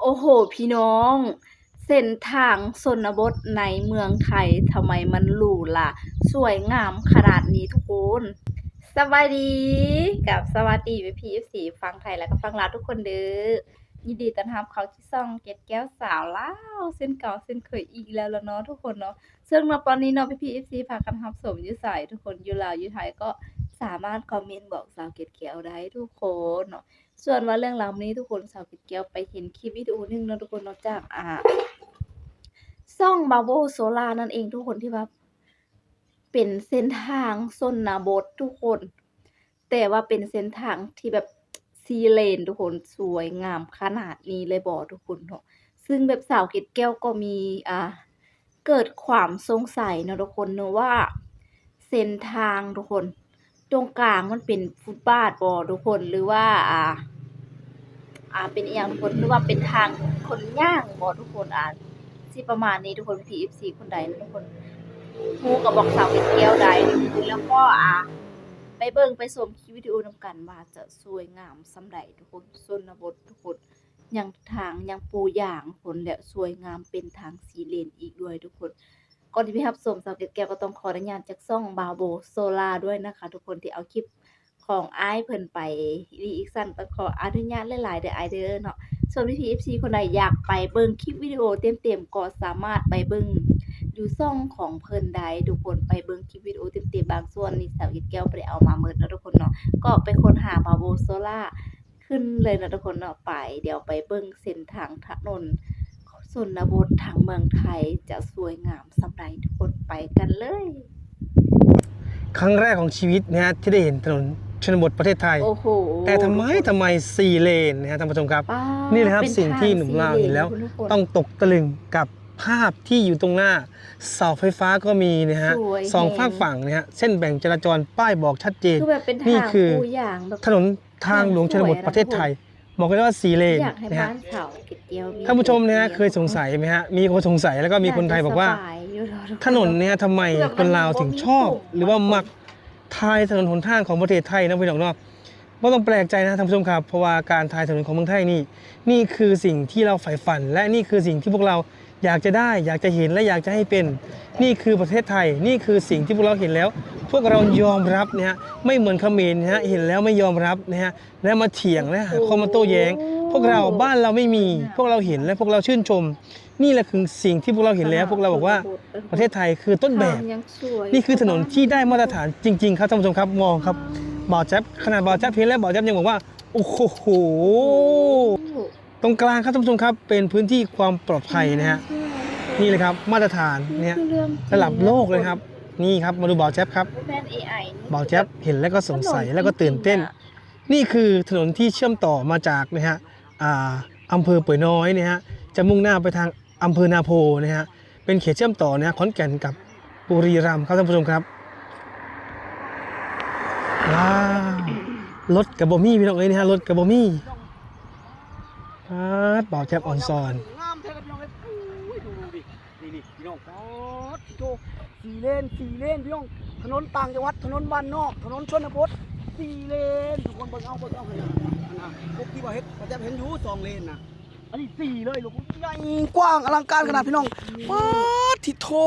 ໂອ້ໂຫ ພີ່ນ້ອງ, ເສັ້ນທາງຊົນນະບົດໃນເມືອງໄທ ທຳໄມມັນຫຼູຫຼາສວຍງາມຂະໜາດນີ້ທຸກຄົນ? ສະບາຍດີກັບສະຫວັດດີພີ່ໆ ເອັຟຊີ ຝັ່ງໄທ ແລະ ກໍຝັ່ງລາວທຸກຄົນເດີ້. ຍິນດີຕ້ອນຮັບເຂົ້າສູ່ຊ່ອງເກດແກ້ວສາວລາວ ເຊັ່ນເກົ່າເຊັ່ນເຄີຍອີກແລ້ວລະເນາະທຸກຄົນເນາະ. ເຊິ່ງເນາະ ຕອນນີ້ເນາະ ພີ່ໆ ເອັຟຊີ ພາກັນຮັບຊົມຢູ່ໃສ? ທຸກຄົນຢູ່ລາວຢູ່ໄທກໍສາມາດຄອມເມັນບອກສາວເກດແກ້ວໄດ້ທຸກຄົນເນາະ. ສ່ວນວ່າເລື່ອງລາວມື້ນີ້ທຸກຄົນ ສາວເກດແກ້ວໄປເຫັນຄລິບວິດີໂອໜຶ່ງເນາະທຸກຄົນເນາະ ຈາກ ອ່າ ຊ່ອງ Bravo Solar ນັ້ນເອງທຸກຄົນ ທີ່ວ່າເປັນເສັ້ນທາງຊົນນະບົດທຸກຄົນ ແຕ່ວ່າເປັນເສັ້ນທາງທີ່ແບບສີ່ເລນທຸກຄົນ ສວຍງາມຂະໜາດນີ້ເລີຍບໍ່ທຸກຄົນເນາະ. ຊຶ່ງແບບສາວເກດແກ້ວກໍມີ ອ່າ ເກີດຄວາມສົງໄສເນາະທຸກຄົນເນາະ ວ່າເສັ້ນທາງທຸກຄົນ ຕົງກາງມັນເປັນຟຸດບາດບໍ່ທຸກຄົນ ຫຼືວ່າ ອ່າ ອ່າ ເປັນອີ່ຫຍັງທຸກຄົນ ຫຼືວ່າເປັນທາງຄົນຍ່າງບໍ່ທຸກຄົນ ອ່າ ຊິປະມານນີ້ທຸກຄົນ. ພີ່ເອັຟຊີຄົນໃດເນາະທຸກຄົນ ຮູ້ກໍບອກສາວເກດແກ້ວໄດ້ ແລ້ວກໍ ອ່າ ໄປເບິ່ງໄປຊົມຄລິບວິດີໂອນຳກັນວ່າຈະສວຍງາມສ່ຳໃດທຸກຄົນ. ຊົນນະບົດທຸກຄົນ ຍັງທາງຍັງປູຢາງພຸ້ນ ແລະ ສວຍງາມເປັນທາງສີ່ເລນອີກດ້ວຍທຸກຄົນ. ກ່ອນທີ່ໄປຮັບຊົມ ສາວເກດແກ້ວກໍຕ້ອງຂໍອະນຸຍາດຈາກຊ່ອງ Bravo Solar ດ້ວຍນະຄະທຸກຄົນ ທີ່ເອົາຄລິບຂອງອ້າຍເພິ່ນໄປ reaction ຕ້ອງຂໍອະນຸຍາດຫຼາຍໆເດີ້ອ້າຍເດີ້ເນາະ. ສ່ວນພີ່ໆ ເອັຟຊີຄົນໃດຢາກໄປເບິ່ງຄລິບວິດີໂອເຕັມໆ ກໍສາມາດໄປເບິ່ງຢູ່ຊ່ອງຂອງເພິ່ນໄດ້ທຸກຄົນ ໄປເບິ່ງຄລິບວິດີໂອເຕັມໆ. ບາງສ່ວນນີ້ສາວເກດແກ້ວບໍ່ໄດ້ເອົາມາໝົດເນາະທຸກຄົນເນາະ ກໍໄປຄົ້ນຫາ Bravo Solar ຂຶ້ນເລີຍເນາະທຸກຄົນເນາະ. ໄປ ດຽວໄປເບິ່ງເສັ້ນທາງຖະໜົນຊົນນະບົດທາງເມືອງໄທຈະສວຍງາມສ່ຳໃດທຸກຄົນ ໄປກັນເລີຍ. ครั้งแรกของชีวิตนะฮะ ที่ได้เห็นถนนชนบทประเทศไทย โอ้โห แต่ทำไม ทำไมสี่เลนนะฮะ ท่านผู้ชมครับ นี่แหละครับ สิ่งที่หนุ่มลาวเห็นแล้วต้องตกตะลึงกับภาพที่อยู่ตรงหน้า เสาไฟฟ้าก็มีนะฮะ สองฝากฝั่งนะฮะ เส้นแบ่งจราจร ป้ายบอกชัดเจน นี่คือถนน ทางหลวงชนบทประเทศไทย บอกเลยว่าสี่เลนนะฮะ ท่านผู้ชมนะฮะ เคยสงสัยไหมฮะ มีคนสงสัย แล้วก็มีคนไทยบอกว่า ถนนเนี่ยทำไมคนลาวถึงชอบ หรือว่ามักถ่ายถนนหนทางของประเทศไทยนะพี่น้องเนาะ บ่ต้องแปลกใจนะท่านผู้ชมครับ เพราะว่าการถ่ายถนนของเมืองไทยนี่ นี่คือสิ่งที่เราใฝ่ฝัน และนี่คือสิ่งที่พวกเรา อยากจะได้ อยากจะเห็น และอยากจะให้เป็น นี่คือประเทศไทย นี่คือสิ่งที่พวกเราเห็นแล้ว พวกเรายอมรับนะฮะ ไม่เหมือนเขมรนะฮะ เห็นแล้วไม่ยอมรับนะฮะ และมาเถียงและหาข้อมาโต้แย้ง พวกเราบ้านเราไม่มี พวกเราเห็นและพวกเราชื่นชม นี่แหละคือสิ่งที่พวกเราเห็นแล้ว พวกเราบอกว่าประเทศไทยคือต้นแบบ นี่คือถนนที่ได้มาตรฐานจริงๆครับท่านผู้ชมครับ มองครับ บ่าวแจ๊บ ขนาดบ่าวแจ๊บเห็นแล้ว บ่าวแจ๊บยังบอกว่า โอ้โห ตรงกลางครับท่านผู้ชมครับ เป็นพื้นที่ความปลอดภัยนะฮะ นี่เลยครับ มาตรฐานเนี่ย ระดับโลกเลยครับ นี่ครับ มาดูบ่าวแจ๊บครับ บ่าวแจ๊บเห็นแล้วก็สงสัยแล้วก็ตื่นเต้น นี่คือถนนที่เชื่อมต่อมาจากนะฮะ อ่า อำเภอเปื่อยน้อยนะฮะ จะมุ่งหน้าไปทางอำเภอนาโพนะฮะ เป็นเขตเชื่อมต่อนะฮะ ขอนแก่นกับบุรีรัมย์ครับท่านผู้ชมครับ ว้าว รถก็บ่มีพี่น้องเอ้ยนะฮะ รถก็บ่มี ป๊าด บ่าวแจ๊บออนซอน งามแท้ครับพี่น้องเอ้ย อุ้ย ดู ดูดิ นี่ๆ พี่น้อง ป๊าด โธ่ สี่เลน สี่เลน พี่น้อง ถนนต่างจังหวัด ถนนบ้านนอก ถนนชนบท สี่เลน ทุกคนเบิ่งเอา เบิ่งเอา หั่นน่ะ หั่นน่ะ ปกติว่าเห็น บ่าวแจ๊บเห็นอยู่สองเลนน่ะ อันนี้สี่เลยลูก ใหญ่กว้างอลังการขนาดพี่น้อง ป๊าด โธ่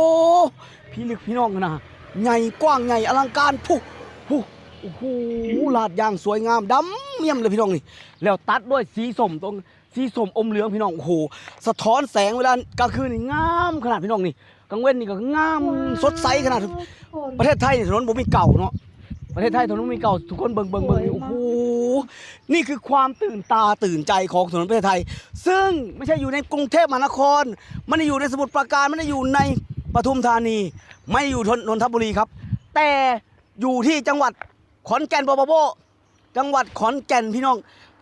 พี่ลึกพี่น้อง หั่นน่ะ ใหญ่กว้างใหญ่อลังการ พุ พุ โอ้โห ลาดยางสวยงาม ดำเมี่ยมเลยพี่น้องนี่ แล้วตัดด้วยสีส้มตรง สีส้มอมเหลืองพี่น้อง โอ้โห สะท้อนแสงเวลากลางคืนนี่งามขนาดพี่น้องนี่ กลางเว็นนี่ก็งามสดใสขนาด ประเทศไทยนี่ถนนบ่มีเก่าเนาะ ประเทศไทยถนนบ่มีเก่า ทุกคนเบิ่ง เบิ่ง เบิ่ง โอ้โห นี่คือความตื่นตาตื่นใจของถนนประเทศไทย ซึ่งไม่ใช่อยู่ในกรุงเทพมหานคร ไม่ได้อยู่ในสมุทรปราการ ไม่ได้อยู่ในปทุมธานี ไม่ได้อยู่นนทบุรีครับ แต่อยู่ที่จังหวัด ขอนแก่น บ่ บ่ บ่ จังหวัดขอนแก่นพี่น้อง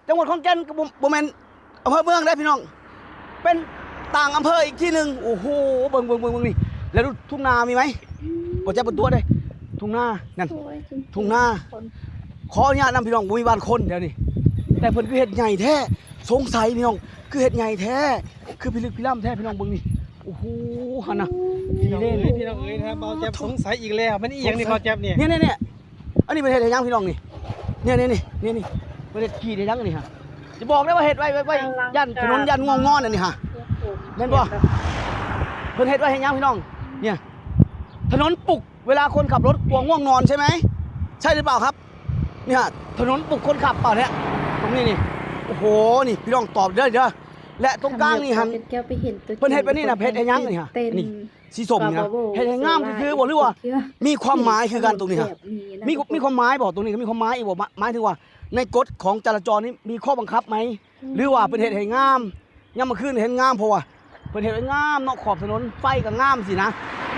จังหวัดขอนแก่นก็บ่ บ่แม่นอำเภอเมืองเด้พี่น้อง เป็นต่างอำเภออีกที่หนึ่ง โอ้โห เบิ่ง เบิ่ง เบิ่ง เบิ่งนี่ แล้วดูทุ่งนามีไหม บ่าวแจ๊บเบิ่งตัวเด้ ทุ่งนา นั่น ทุ่งนา ขออนุญาตนำพี่น้อง บ่มีบ้านคนแถวนี้ แต่เพิ่นคือเฮ็ดใหญ่แท้ สงสัยพี่น้อง คือเฮ็ดใหญ่แท้ คือพิลึกพิล่ำแท้พี่น้อง เบิ่งนี่ โอ้โห หั่นน่ะ สี่เลน พี่น้องเอ้ยนะครับ บ่าวแจ๊บสงสัยอีกแล้ว มันอีหยังนี่บ่าวแจ๊บนี่ เนี่ยๆๆ อันนี้เพิ่นเฮ็ดให้หยังพี่น้องนี่ เนี่ยๆๆ นี่ๆ เพิ่นเฮ็ดขีดให้หยังนี่ฮะ ຈະບອກໄດ້ວ່າເຮັດໄວ້ ໄວ້ ໄວ້ ຢ້ານຖະໜົນຢ້ານງ່ວງນອນອັນນີ້ຫະ ແມ່ນບໍ່? ເພິ່ນເຮັດໄວ້ເຮັດຫຍັງພີ່ນ້ອງ? ເນ່ຍ ຖະໜົນປຸກ ເວລາຄົນຂັບລົດກົວງ່ວງນອນໃຊ່ໄໝ? ໃຊ່ຫຼືເປົ່າຄັບ? ນີ້ຮະ ຖະໜົນປຸກຄົນຂັບເປົ່າແທ້ ຕົງນີ້ນີ້ ໂອ້ໂຫ ນີ້ພີ່ນ້ອງຕອບເດີ ເດີ ແລະຕົງກາງນີ້ຫັ້ນ ເພິ່ນເຮັດແບບນີ້ນະ ເຮັດໃຫ້ຫຍັງນີ້ຮະ? ອັນນີ້ສີສົ້ມນີ້ນະ ເຮັດໃຫ້ງາມຊື່ໆບໍ່ ຫຼືວ່າມີຄວາມໝາຍຄືກັນຕົງນີ້ຮະ? ມີ ມີຄວາມໝາຍບໍ່? ຕົງນີ້ກໍມີຄວາມໝາຍອີກບໍ່? ໝາຍ ໝາຍເຖິງວ່າໃນກົດຂອງຈະລາຈອນນີ້ມີຂໍ້ບັງຄັບໄໝ? ຫຼືວ່າເພິ່ນເຮັດໃຫ້ງາມ ຍາມກາງຄືນເຫັນງາມ ເພາະວ່າເພິ່ນເຮັດໄວ້ງາມເນາະ ຂອບຖະໜົນ ໄຟກໍງາມຊີ້ນະ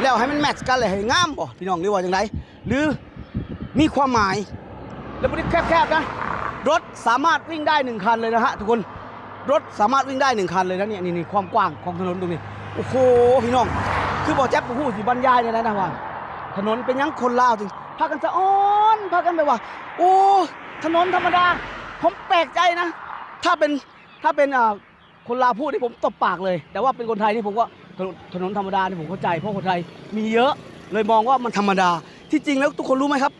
ແລ້ວໃຫ້ມັນແມັດກັນ ແລ້ວໃຫ້ງາມບໍ່ພີ່ນ້ອງ ຫຼືວ່າຈັ່ງໃດ? ຫຼືມີຄວາມໝາຍ ແລ້ວບໍ່ໄດ້ແຄບໆນະ ລົດສາມາດວິ່ງໄດ້ໜຶ່ງຄັນເລີຍນະຮະທຸກຄົນ ລົດສາມາດວິ່ງໄດ້ໜຶ່ງຄັນເລີຍນະ. ນີ້ ນີ້ ນີ້ຄວາມກວ້າງຂອງຖະໜົນຕົງນີ້ ໂອ້ໂຫ ພີ່ນ້ອງ ຄືບໍ່ແຈັບບໍ່ຮູ້ຊິບັນຍາຍແນວໃດນະວ່າ ຖະໜົນເປັນຫຍັງຄົນລາວຈຶ່ງພາກັນສະອອນ ພາກັນແບບວ່າ ໂອ້ ຖະໜົນທຳມະດາ. ຜົມແປກໃຈນະ ຖ້າເປັນ ຖ້າເປັນ ອ່າ ຄົນລາວພູດນີ້ຜົມຕົບປາກເລີຍ ແຕ່ວ່າເປັນຄົນໄທນີ້ຜົມກໍ ຖະໜົນ ຖະໜົນທຳມະດານີ້ຜົມເຂົ້າໃຈ ເພາະຄົນໄທມີເຍອະ ເລີຍມອງວ່າມັນທຳມະດາ. ທີ່ຈິງແລ້ວທຸກຄົນຮູ້ໄໝຄັບ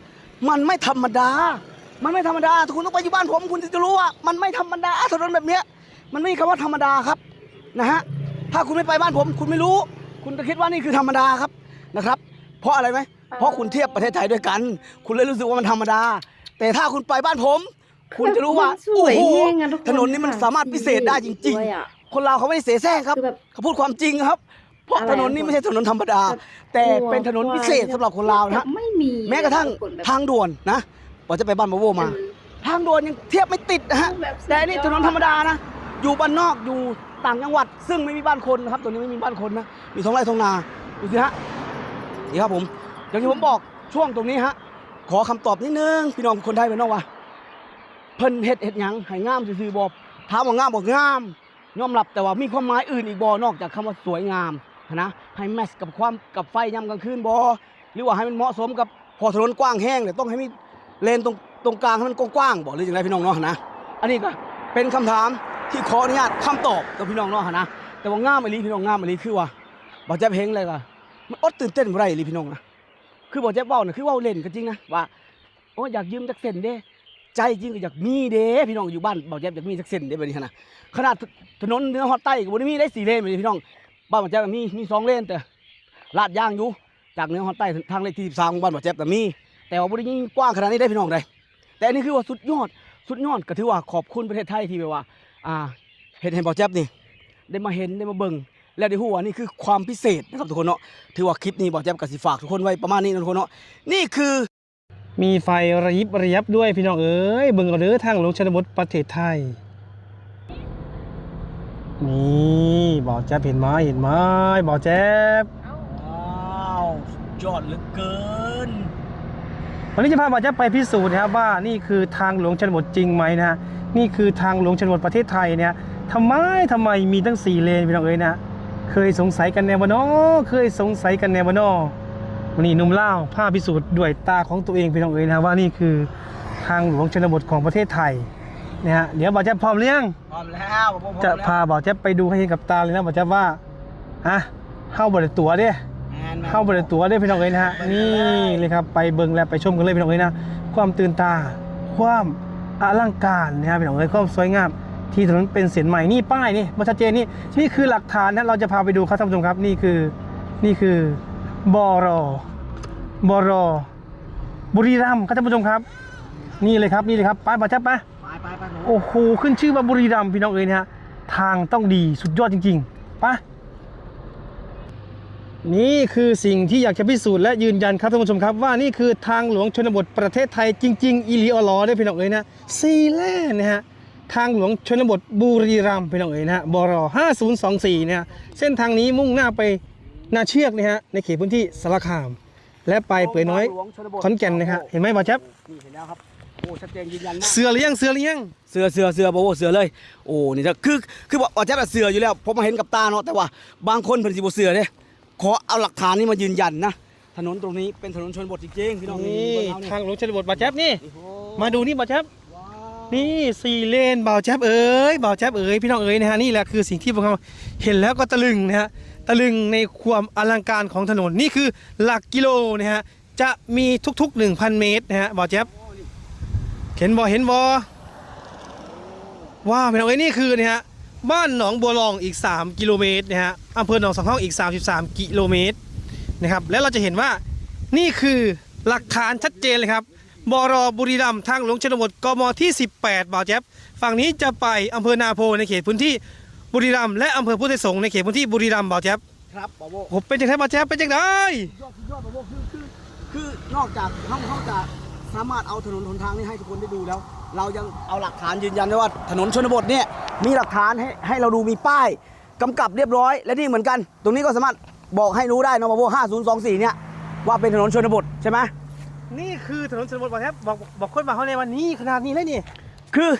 ມັນໄມ່ທຳມະດາ ມັນໄມ່ທຳມະດາ. ທຸກຄົນຕ້ອງໄປຢູ່ບ້ານຜົມ ຄຸນຈະຮູ້ວ່າມັນໄມ່ທຳມະດາ ຖະໜົນແບບເນີ້ຍ ມັນໄມ່ມີຄຳວ່າທຳມະດາຄັບ ນະຮະ. ຖ້າຄຸນໄມ່ໄປບ້ານຜົມ ຄຸນໄມ່ຮູ້ ຄຸນຈະຄິດວ່ານີ້ຄືທຳມະດາຄັບ ນະຄັບ. ເພາະອະໄລໄໝ? ເພາະຄຸນທຽບປະເທດໄທດ້ວຍກັນ ຄຸນເລີຍຮູ້ສຶກວ່າມັນທຳມະດາ. ແຕ່ຖ້າຄຸນໄປບ້ານຜົມ ຄຸນຈະຮູ້ວ່າ ໂອ້ໂຫ ຖະໜົນນີ້ມັນສາມາດພິເສດໄດ້ຈິງໆ. ຄົນລາວເຂົາບໍ່ໄດ້ເສແສ້ງຄັບ ເຂົາພູດຄວາມຈິງຄັບ ເພາະຖະໜົນນີ້ບໍ່ໃຊ່ຖະໜົນທຳມະດາ ແຕ່ເປັນຖະໜົນພິເສດສຳລັບຄົນລາວນະ. ແມ້ກະທັ້ງທາງດ່ວນນະ ວ່າຈະໄປບ້ານບໍ່ໂວມາ ທາງດ່ວນຍັງທຽບໄມ່ຕິດນະຮະ ແຕ່ອັນນີ້ຖະໜົນທຳມະດານະ ຢູ່ບ້ານນອກ ຢູ່ຕ່າງຈັງຫວັດ ຊຶ່ງໄມ່ມີບ້ານຄົນນະຄັບ ຕົວນີ້ໄມ່ມີບ້ານຄົນນະ ມີທ້ອງໄຮ່ທ້ອງນາ ດູຊິຮະ. ນີ້ຄັບຜົມ ຢ່າງທີ່ຜົມບອກ ຊ່ວງຕົງນີ້ຮະ ຂໍຄຳຕອບນິດໜຶ່ງ ພີ່ນ້ອງຄົນໄທບ້ານນອກວ່າ ເພິ່ນເຮັດ ເຮັດຫຍັງໃຫ້ງາມຊື່ໆບໍ່? ຖາມວ່າງາມບໍ່? ງາມ ຍອມຮັບ ແຕ່ວ່າມີຄວາມໝາຍອື່ນອີກບໍ່ ນອກຈາກຄຳວ່າສວຍງາມຫັ້ນນະ? ໃຫ້ແມັດກັບຄວາມ ກັບໄຟຍາມກາງຄືນບໍ່? ຫຼືວ່າໃຫ້ມັນເໝາະສົມກັບ ເພາະຖະໜົນກວ້າງແຮງ ແລ້ວຕ້ອງໃຫ້ມີເລນຕົງ ຕົງກາງໃຫ້ມັນກວ້າງໆບໍ່ ຫຼືຈັ່ງໃດ ພີ່ນ້ອງເນາະຫັ້ນນະ? ອັນນີ້ກໍເປັນຄຳຖາມທີ່ຂໍອະນຸຍາດຄຳຕອບກັບພີ່ນ້ອງເນາະຫັ້ນນະ. ແຕ່ວ່າງາມອີ່ຫຼີ ພີ່ນ້ອງ ງາມອີ່ຫຼີ ຄືວ່າບ່າວແຈັບເຫັນແລ້ວກໍມັນອົດຕື່ນເຕັ້ນບໍ່ໄດ້ອີ່ຫຼີ ພີ່ນ້ອງນະ. ຄືບ່າວແຈັບເວົ້ານະ ຄືເວົ້າເລ່ນກໍຈິງນະ ວ່າ ໂອ້ຍ ຢາກຢືມຈັກເຊັນເດ້ ໃຈຈິງກໍຢາກມີເດ້ພີ່ນ້ອງ. ຢູ່ບ້ານບ່າວແຈັບຢາກມີຈັກເຊັນເດ້ ແບບນີ້ຫັ້ນນະ. ຂະໜາດຖະໜົນເໜືອຮອດໃຕ້ກໍບໍ່ໄດ້ມີໄດ້ສີ່ເລນ ແບບນີ້ພີ່ນ້ອງ. ບ້ານບ່າວແຈັບມີ ມີສອງເລນ ແຕ່ລາດຢາງຢູ່ ຈາກເໜືອຮອດໃຕ້ ທາງເລກທີສິບສາມຂອງບ້ານບ່າວແຈັບກໍມີ ແຕ່ວ່າບໍ່ໄດ້ຍິ່ງກວ້າງຂະໜາດນີ້ເດ້ ພີ່ນ້ອງເດ້. ແຕ່ອັນນີ້ຄືວ່າສຸດຍອດ ສຸດຍອດ ກໍຖືວ່າຂອບຄຸນປະເທດໄທທີ່ແບບວ່າ ອ່າ ເຮັດໃຫ້ບ່າວແຈັບນີ້ໄດ້ມາເຫັນ ໄດ້ມາເບິ່ງ ແລ້ວໄດ້ຮູ້ວ່ານີ້ຄືຄວາມພິເສດນະຄັບທຸກຄົນເນາະ. ຖືວ່າຄລິບນີ້ບ່າວແຈັບກໍຊິຝາກທຸກຄົນໄວ້ປະມານນີ້ນະທຸກຄົນເນາະ. ນີ້ຄື ມີໄຟລະຍິບລະຍັບດ້ວຍ ພີ່ນ້ອງເອີຍ ເບິ່ງເອົາເດີ ທາງຫຼວງຊົນນະບົດປະເທດໄທ. ນີ້ ບ່າວແຈັບເຫັນໄໝ ເຫັນໄໝ ບ່າວແຈັບ. ວ້າວ ສຸດຍອດເຫຼືອເກີນ. ວັນນີ້ຈະພາບ່າວແຈັບໄປພິສູດນະຄັບວ່າ ນີ້ຄືທາງຫຼວງຊົນນະບົດຈິງໄໝນະ. ນີ້ຄືທາງຫຼວງຊົນນະບົດປະເທດໄທເນຍ. ທຳໄມ ທຳໄມມີຕັ້ງສີ່ເລນ ພີ່ນ້ອງເອີຍນະ. ເຄີຍສົງໄສກັນແນ່ບໍ່ນໍ? ເຄີຍສົງໄສກັນແນ່ບໍ່ນໍ? ວັນນີ້ໜຸ່ມລາວພາພິສູດດ້ວຍຕາຂອງຕົວເອງ ພີ່ນ້ອງເອີຍນະ ວ່ານີ້ຄືທາງຫຼວງຊົນນະບົດຂອງປະເທດໄທນະຮະ. ດຽວບ່າວແຈັບພ້ອມຫຼືຍັງ? ພ້ອມແລ້ວ ຈະພາບ່າວແຈັບໄປດູໃຫ້ເຫັນກັບຕາເລີຍນະ ບ່າວແຈັບວ່າ ອ່ະ ເຮົາບໍ່ໄດ້ຕົວະເດ້ ແມ່ນໆ ເຮົາບໍ່ໄດ້ຕົວະເດ້ ພີ່ນ້ອງເອີຍນະຮະ. ນີ້ເລີຍຄັບ ໄປເບິ່ງແລ້ວໄປຊົມກັນເລີຍ ພີ່ນ້ອງເອີຍນະ. ຄວາມຕື່ນຕາ ຄວາມອະລັງການນະຮະ ພີ່ນ້ອງເອີຍ ຄວາມສວຍງາມທີ່ຖະໜົນເປັນເສັ້ນໃໝ່. ນີ້ປ້າຍນີ້ບໍ່ຊັດເຈນ ນີ້ ນີ້ຄືຫຼັກຖານນະ ເຮົາຈະພາໄປດູຄັບທ່ານຜູ້ຊົມຄັບ. ນີ້ຄື ນີ້ຄື ບລ ບລ ບຸຣີລຳຄັບທ່ານຜູ້ຊົມຄັບ. ນີ້ເລີຍຄັບ ນີ້ເລີຍຄັບ ໄປ ບ່າວແຈັບໄປ. ໄປ ໄປ ໄປ ໂອ້ໂຫ ຂຶ້ນຊື່ວ່າບຸຣີລຳ ພີ່ນ້ອງເອີຍນະຮະ. ທາງຕ້ອງດີ ສຸດຍອດຈິງໆ ໄປ. ນີ້ຄືສິ່ງທີ່ຢາກຈະພິສູດ ແລະ ຢືນຢັນຄັບທ່ານຜູ້ຊົມຄັບ ວ່ານີ້ຄືທາງຫຼວງຊົນນະບົດປະເທດໄທຈິງໆ ອີ່ຫຼີອໍຫຼໍເດ້ ພີ່ນ້ອງເອີຍນະ. ສີ່ເລນນະຮະ ທາງຫຼວງຊົນນະບົດບຸຣີລຳ ພີ່ນ້ອງເອີຍນະ ບລ ຫ້າສູນສອງສີ່ນະ. ເສັ້ນທາງນີ້ມຸ່ງໜ້າໄປນາເຊືອກນະຮະ ໃນເຂດພື້ນທີ່ສາລະຄາມ ແລະ ໄປເປືອຍນ້ອຍ ຂອນແກ່ນນະຮະ. ເຫັນໄໝ ບ່າວແຈັບ? ນີ້ເຫັນແລ້ວຄັບ. ໂອ້ ຊັດເຈນ ຢືນຢັນມາກ. ເຊື່ອຫຼືຍັງ? ເຊື່ອຫຼືຍັງ? ເຊື່ອ ເຊື່ອ ເຊື່ອ ບໍ່ເຊື່ອເລີຍ. ໂອ້ ນີ້ ຄື ຄື ບ່າວແຈັບເຊື່ອຢູ່ແລ້ວ ເພາະມາເຫັນກັບຕາເນາະ. ແຕ່ວ່າບາງຄົນເພິ່ນຊິບໍ່ເຊື່ອເດ້. ຂໍເອົາຫຼັກຖານນີ້ມາຢືນຢັນນະ. ຖະໜົນຕົງນີ້ເປັນຖະໜົນຊົນນະບົດຈິງໆ ພີ່ນ້ອງ. ນີ້ທາງຫຼວງຊົນນະບົດ ບ່າວແຈັບນີ້. ໂອ້ໂຫ ມາດູນີ້ ບ່າວແຈັບ. ວ້າວ ນີ້ສີ່ເລນ ບ່າວແຈັບເອີຍ ບ່າວແຈັບເອີຍ ພີ່ນ້ອງເອີຍນະຮະ. ນີ້ແຫຼະຄືສິ່ງທີ່ພວກເຮົາເຫັນແລ້ວກໍຕະລຶງນະຮະ ຕະລຶງໃນຄວາມອະລັງການຂອງຖະໜົນ. ນີ້ຄືຫຼັກກິໂລນະຮະ ຈະມີທຸກໆ ໜຶ່ງພັນເມດນະຮະ ບ່າວແຈັບ. ເຫັນບໍ່ ເຫັນບໍ່? ว้าว พี่น้องเอ้ย นี่คือ นี่ฮะ บ้านหนองบัวลองอีก สาม กิโลเมตรนะฮะ อำเภอหนองสองห้องอีก สามสิบสาม กิโลเมตรนะครับ แล้วเราจะเห็นว่านี่คือหลักฐานชัดเจนเลยครับ บร บุรีรัมย์ ทางหลวงชนบท กม ที่ สิบแปด บ่าวแจ๊บ ฝั่งนี้จะไปอำเภอนาโพในเขตพื้นที่บุรีรัมย์ และอำเภอพุทธไทยสงฆ์ในเขตพื้นที่บุรีรัมย์ บ่าวแจ๊บ ครับ บ่าวโบ้ โอ้โห เป็นจังได๋ บ่าวแจ๊บ เป็นจังได๋ สุดยอด สุดยอด บ่าวโบ้ คือ คือ คือนอกจากเฮา เฮาจะสามารถเอาถนนหนทางนี้ให้ทุกคนได้ดูแล้ว เรายังเอาหลักฐานยืนยันได้ว่าถนนชนบทเนี่ยมีหลักฐานให้ ให้เราดู มีป้ายกำกับเรียบร้อย และนี่เหมือนกัน ตรงนี้ก็สามารถบอกให้รู้ได้เนาะ บ่าวโบ้ ห้าศูนย์สองสี่ เนี่ย ว่าเป็นถนนชนบทใช่ไหม นี่คือถนนชนบท บ่าวแจ๊บ บอก บอกคนบ้านเฮาแน่ว่านี่ขนาดนี้เลยนี่ คือ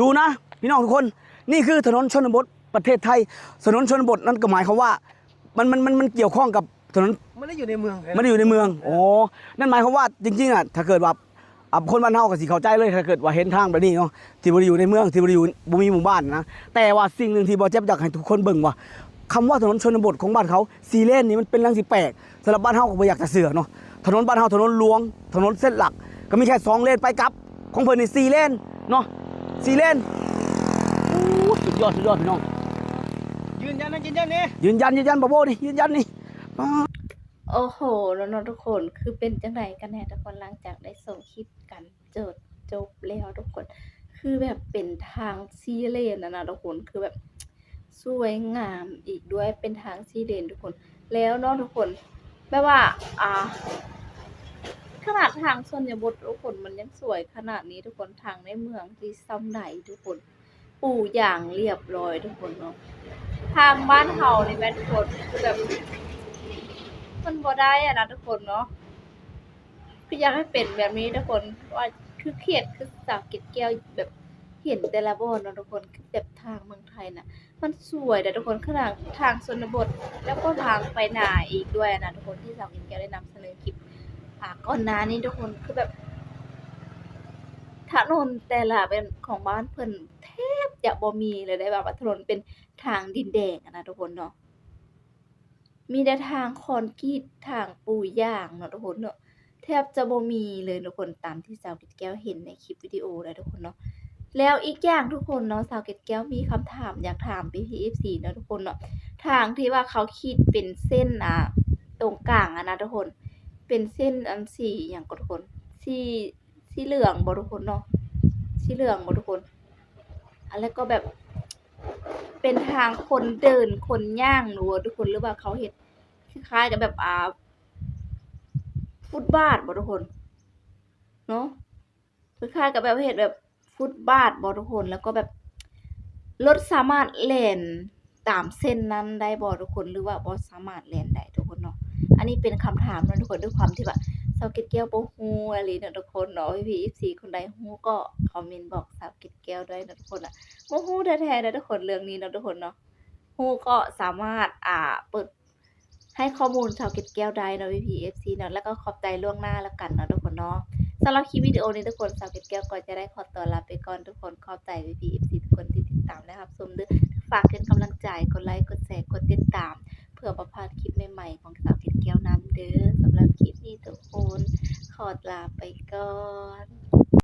ดูนะ พี่น้องทุกคน นี่คือถนนชนบทประเทศไทย ถนนชนบทนั่นก็หมายความว่า มัน มัน มัน มันเกี่ยวข้องกับถนน มันได้อยู่ในเมือง มันได้อยู่ในเมือง เออ อ๋อ นั่นหมายความว่าจริงๆ อะ ถ้าเกิดว่า อ่ะ คนบ้านเฮาก็สิเข้าใจเลย ถ้าเกิดว่าเห็นทางแบบนี้เนาะ ที่บ่ได้อยู่ในเมือง ที่บ่ได้อยู่ บ่มีหมู่บ้านนะ แต่ว่าสิ่งหนึ่งที่บ่าวแจ๊บอยากให้ทุกคนเบิ่งว่า คำว่าถนนชนบทของบ้านเขา สี่เลนนี่มันเป็นเรื่องที่แปลก สำหรับบ้านเฮาก็บ่อยากจะเชื่อเนาะ ถนนบ้านเฮา ถนนหลวง ถนนเส้นหลัก ก็มีแค่สองเลนไปกลับ ของเพิ่นนี่สี่เลนเนาะ สี่เลน โอ้ สุดยอด สุดยอดพี่น้อง ยืนยันนะ ยืนยันนี่ ยืนยัน ยืนยัน บ่าวโบ้ นี่ ยืนยันนี่ ป๊าด โอ้โห เนาะ เนาะ ทุกคน คือเป็นจั่งใดกันแน่ทุกคน หลังจากได้ชมคลิปกันจนจบแล้วทุกคน คือแบบเป็นทางสี่เลนน่ะนะทุกคน คือแบบสวยงามอีกด้วย เป็นทางสี่เลนทุกคน แล้วเนาะทุกคน แบบว่า อ่า ขนาดทางชนบททุกคน มันยังสวยขนาดนี้ทุกคน ทางในเมืองสิส่ำใดทุกคน ปูยางเรียบร้อยทุกคนเนาะ ทางบ้านเฮานี่แม่นทุกคน คือแบบ มันบ่ได้อะนะทุกคนเนาะ คืออยากให้เป็นแบบนี้ทุกคน ว่าคือเขต คือสาวเกดแก้วแบบเห็นแต่ละบ่อนเนาะทุกคน คือแบบทางเมืองไทยน่ะ มันสวยเด้อทุกคน ขนาดทางชนบท แล้วก็ทางไปนาอีกด้วยนะทุกคน ที่สาวเกดแก้วได้นำเสนอคลิป อ่า ก่อนหน้านี้ทุกคน คือแบบ ถนนแต่ละเป็นของบ้านเพิ่นแทบจะบ่มีเลย ได้แบบว่าถนนเป็นทางดินแดงอะนะทุกคนเนาะ มีแต่ทางคอนกรีต ทางปูยางเนาะทุกคนเนาะ แทบจะบ่มีเลยทุกคน ตามที่สาวเกดแก้วเห็นในคลิปวิดีโอแล้วทุกคนเนาะ แล้วอีกอย่างทุกคนเนาะ สาวเกดแก้วมีคำถามอยากถามพี่ๆ เอฟซี เนาะทุกคนเนาะ ทางที่ว่าเขาขีดเป็นเส้น อ่า ตรงกลางอะนะทุกคน เป็นเส้นอันสีหยังก็ทุกคน สี สีเหลืองบ่ทุกคนเนาะ สีเหลืองบ่ทุกคน อันแล้วก็แบบ เป็นทางคนเดินคนย่างหรือว่าทุกคน หรือว่าเขาเฮ็ดคล้ายๆ กับแบบ อ่า ฟุตบาทบ่ทุกคน เนาะ คล้ายๆ กับแบบเฮ็ดแบบฟุตบาทบ่ทุกคน แล้วก็แบบรถสามารถแล่น ตามเส้นนั้นได้บ่ทุกคน หรือว่าบ่สามารถแล่นได้ทุกคนเนาะ อันนี้เป็นคำถามเนาะทุกคน ด้วยความที่ว่าสาวเกดแก้วบ่ฮู้อีหลีเนาะทุกคนเนาะ พี่ๆ เอฟซี คนใดฮู้ก็คอมเมนต์บอกสาวเกดแก้วได้เนาะทุกคนนะ บ่ฮู้แท้ๆ นะทุกคน เรื่องนี้เนาะทุกคนเนาะ ฮู้ก็สามารถ อ่า เปิด ให้ข้อมูลสาวเกดแก้วได้เนาะ พี่ๆ เอฟซี เนาะ แล้วก็ขอบใจล่วงหน้าแล้วกันเนาะทุกคนเนาะ สำหรับคลิปวิดีโอนี้ทุกคน สาวเกดแก้วก็จะได้ขอตัวลาไปก่อนทุกคน ขอบใจพี่ๆ เอฟซี ทุกคนที่ติดตามและรับชมเด้อ ฝากเป็นกำลังใจ กดไลค์ กดแชร์ กดติดตาม เพื่อบ่พลาดคลิปใหม่ๆ ของสาวเกดแก้วนำเด้อ สำหรับคลิปนี้ทุกคน ขอลาไปก่อน